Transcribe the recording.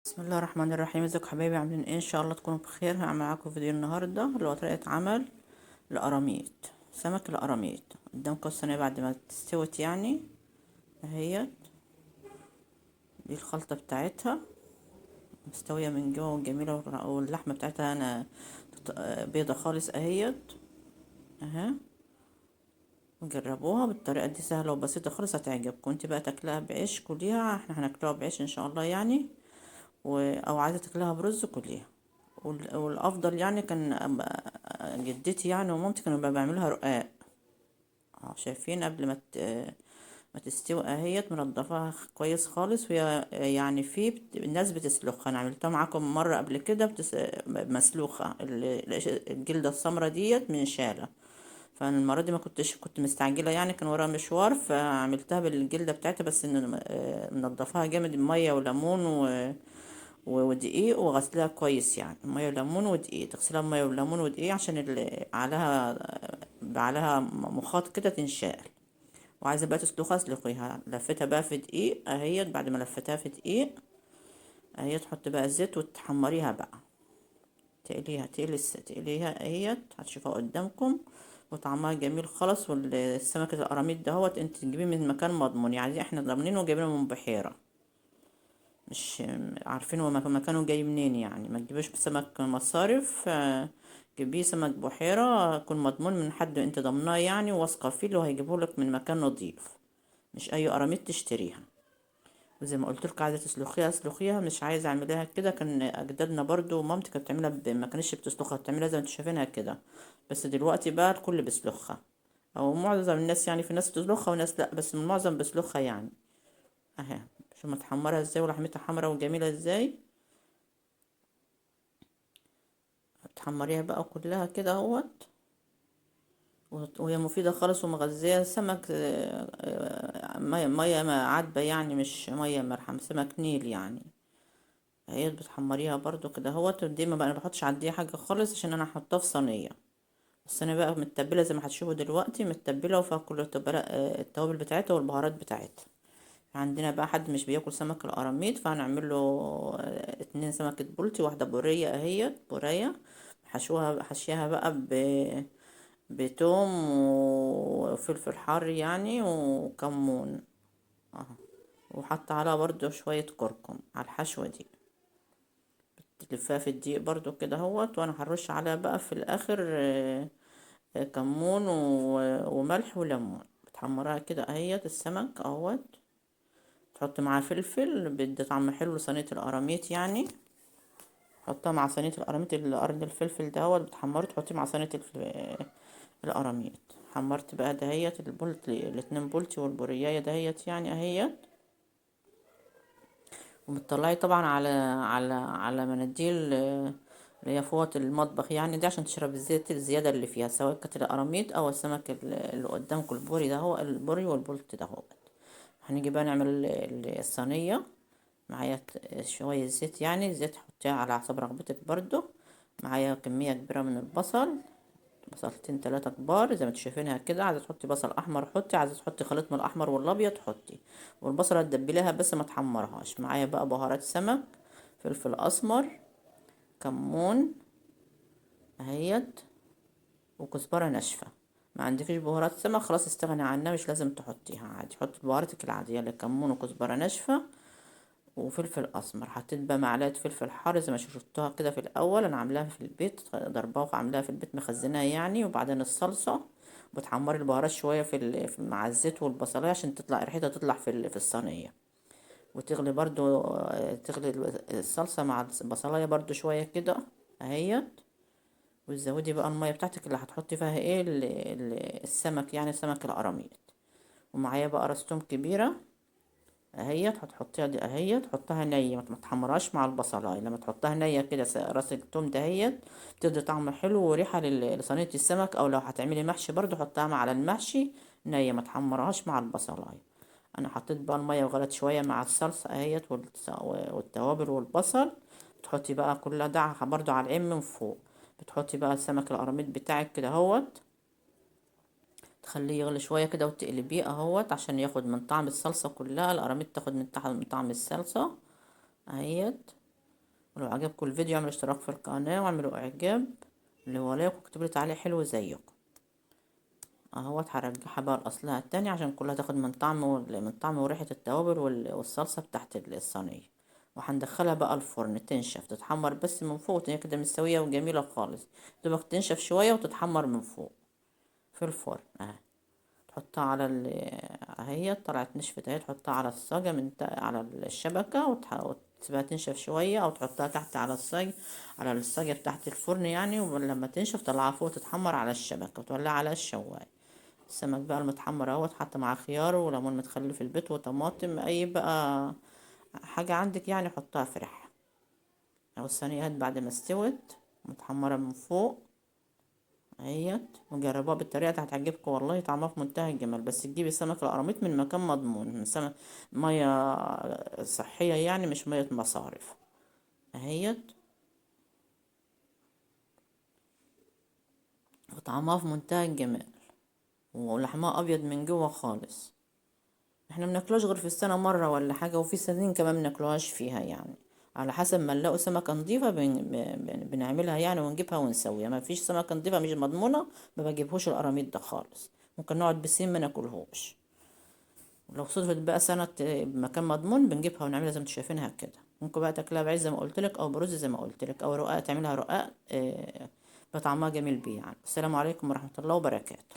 بسم الله الرحمن الرحيم. ازيكم حبايبي؟ عاملين ايه؟ ان شاء الله تكونوا بخير. هعمل معاكم فيديو النهارده اللي هو طريقه عمل القراميط، سمك القراميط. قدامكم الصينية بعد ما استوت يعني اهيت، دي الخلطة بتاعتها مستوية من جوه وجميلة، واللحمة بتاعتها انا بيضة خالص اهيت اهي. جربوها بالطريقة دي، سهلة وبسيطة خالص، هتعجبكم. انت بقى تاكلها بعيش كليها، احنا هناكلوها بعيش ان شاء الله يعني، او عايزه تاكلها برز كليها. والافضل يعني كان جدتي يعني ومامتي كانوا بيعملوها رقاق. شايفين قبل ما تستوي اهيت، منضفاها كويس خالص، وهي يعني في الناس بتسلخها. انا عملتها معاكم مرة قبل كده مسلوخه الجلدة السمراء ديت من شاله. فالمره دي ما كنتش، كنت مستعجلة يعني، كان ورايا مشوار، فعملتها بالجلده بتاعتها، بس ان منضفاها جامد بميه وليمون ودقيق، وغسلها كويس يعني مية وليمون ودقيق، تغسلها بميه وليمون ودقيق عشان اللي عليها مخاط كده تنشال. وعايزه بقى تسلخها اسلخيها، لفتها بقى في دقيق اهيت. بعد ما لفتها في دقيق اهي، تحط بقى الزيت وتحمريها بقى، تقليها، تقليها اهيت، هتشوفها قدامكم، وطعمها جميل خالص. والسمكة القراميط دهوت انت تجيبيه من مكان مضمون يعني، احنا ضامنينه وجايبينه من بحيرة، مش عارفين هو مكانه جاي منين يعني. ما تجيبوش سمك مصارف، جيبيه سمك بحيرة، يكون مضمون من حد انت ضامناه يعني، وواثقة فيه، اللي هو هيجيبهولك من مكان نظيف، مش اي قراميط تشتريها. وزي ما قلت لكم، عايزه تسلخيها اسلخيها، مش عايزه اعملها كده. كان اجدادنا برضو ومامتي كانت بتعملها ما كانتش بتسلخها، بتعملها زي ما انتوا شايفينها كده، بس دلوقتي بقى الكل بيسلخها، او معظم الناس يعني، في ناس بتسلخها وناس لا، بس المعظم بيسلخها يعني. اهي شوفوا متحمره ازاي، ولحمتها حمرا وجميلة ازاي. تحمريها بقى كلها كده اهوت، وهي مفيدة خالص ومغذية. سمك، مية عذبة يعني، مش مية مالحة، سمك نيل يعني. هي بتحمريها برضو كده اهوت. دي ما بقى انا بحطش على حاجة خالص عشان انا حاطاه في صينية. الصينية بقى متبلة زي ما هتشوفوا دلوقتي، متبلة وفيها كل التوابل بتاعتها والبهارات بتاعتها. عندنا بقى حد مش بياكل سمك القراميط، فهنعمل له 2 سمكة بولتي، واحدة بورية اهيت، بورية حشيها بقى بتوم وفلفل حار يعني وكمون اهو، وحط عليها برضو شوية كركم على الحشوة دي، بتلفها في الدقيق برضو كده اهوت. وانا هرش عليها بقى في الاخر، كمون وملح وليمون. بتحمرها كده اهيت السمك اهوت، تحط معاه فلفل بيدي طعم حلو لصينية القراميط يعني. حطها مع صينية القراميط، القرن الفلفل دهوت بتحمره تحطيه مع صينية القراميط. حمرت بقى دهيت البولتي، الاتنين بولتي والبوريايه دهيت يعني اهيت. وبتطلعي طبعا على مناديل اللي هي فوط المطبخ يعني، دي عشان تشرب الزيت الزيادة اللي فيها، سواء كانت القراميط او السمك اللي قدامكم البوري ده، هو البوري والبولتي ده هو. هنيجي بقى نعمل الصينية. معايا شوية زيت يعني، زيت حطيها على حسب رغبتك برضو. معايا كمية كبيرة من البصل، بصلتين 3 كبار زي ما انتوا شايفينها كده. عايزة تحطي بصل احمر حطي، عايزة تحطي خليط من الاحمر والابيض حطي، والبصلة تدبليها بس ما تحمرهاش. معايا بقى بهارات سمك، فلفل اسمر، كمون اهيت، وكزبرة ناشفة. ما عندكيش بهارات سمك خلاص استغني عنها، مش لازم تحطيها عادي، حطي بهاراتك العادية اللي كمون وكزبرة ناشفة وفلفل اسمر. حطيت بقى معلقة فلفل حار زي ما شفتوها كده في الاول، انا عاملاها في البيت، ضرباها وعاملاها في البيت مخزناها يعني. وبعدين الصلصة بتحمري البهارات شوية مع الزيت والبصلاية عشان تطلع ريحتها، تطلع في الصينية. وتغلي برضو، تغلي الصلصة مع البصلاية برضو شوية كده اهيت. وتزودي بقى المية بتاعتك اللي هتحطي فيها ايه السمك يعني، سمك القراميط. ومعايا بقى راس توم كبيرة اهيت، هتحطيها دي اهيت، حطها نية، ما تحمرهاش مع البصلاية. لما تحطها نية كده راس التوم دهيت بتدي طعم حلو وريحة لصينية السمك، او لو هتعملي محشي برضو حطها مع المحشي نية، ما تحمرهاش مع البصلاية. انا حطيت بقى المية وغلت شوية مع الصلصة اهيت والتوابل والبصل. بتحطي بقى كل ده برضو على العين من فوق. بتحطي بقى السمك القراميط بتاعك كده اهوت، تخليه يغلي شوية كده وتقلبيه اهوت عشان ياخد من طعم الصلصة كلها، القراميط تاخد من طعم الصلصة اهيت. ولو عجبكم الفيديو اعملوا اشتراك في القناة واعملوا اعجاب اللي هو like، واكتبوا لي تعليق حلو زيكم. اهوت هرجعها بقى لاصلها التاني عشان كلها تاخد من طعم وريحة التوابل والصلصة بتاعت الصينية. وهندخلها بقى الفرن تنشف، تتحمر بس من فوق، هي كده مستوية وجميلة خالص. دوبك تنشف شوية وتتحمر من فوق في الفرن اهي. تحطها على اهي طلعت نشفت اهي، تحطها على الصاجة من على الشبكة وتسيبها تنشف شوية، او تحطها تحت على الصاج، على الصاجة بتاعت الفرن يعني. ولما تنشف طلعها فوق تتحمر على الشبكة وتولعها على الشواية. السمك بقى المتحمر اهوت، حتى مع خيار وليمون متخلل في البيت وطماطم، اي بقى حاجة عندك يعني حطها في ريحة. اهو الصينية بعد ما استوت متحمرة من فوق اهيت، وجربوها بالطريقة دي هتعجبكم والله، طعمها في منتهى الجمال. بس تجيبي سمك القراميط من مكان مضمون، من سمك مية صحية يعني، مش مية مصارف اهيت. وطعمها في منتهى الجمال، ولحمها ابيض من جوه خالص. احنا مناكلوش غير في السنة مرة ولا حاجة، وفي سنين كمان مناكلوهاش فيها يعني، على حسب ما نلاقوا سمكة نظيفة بنعملها يعني ونجيبها ونسويها. ما فيش سمكة نظيفة مش مضمونة ما بجيبهوش القراميط ده خالص، ممكن نقعد بسنين ما ناكلهوش. ولو صدفت بقى سنة مكان مضمون بنجيبها ونعملها زي ما انتوا شايفينها كده. ممكن بقى تاكلها بعيش زي ما قلتلك، او برز زي ما قلتلك، او رقاق، تعملها رقاق، بطعمها جميل بيه يعني. السلام عليكم ورحمة الله وبركاته.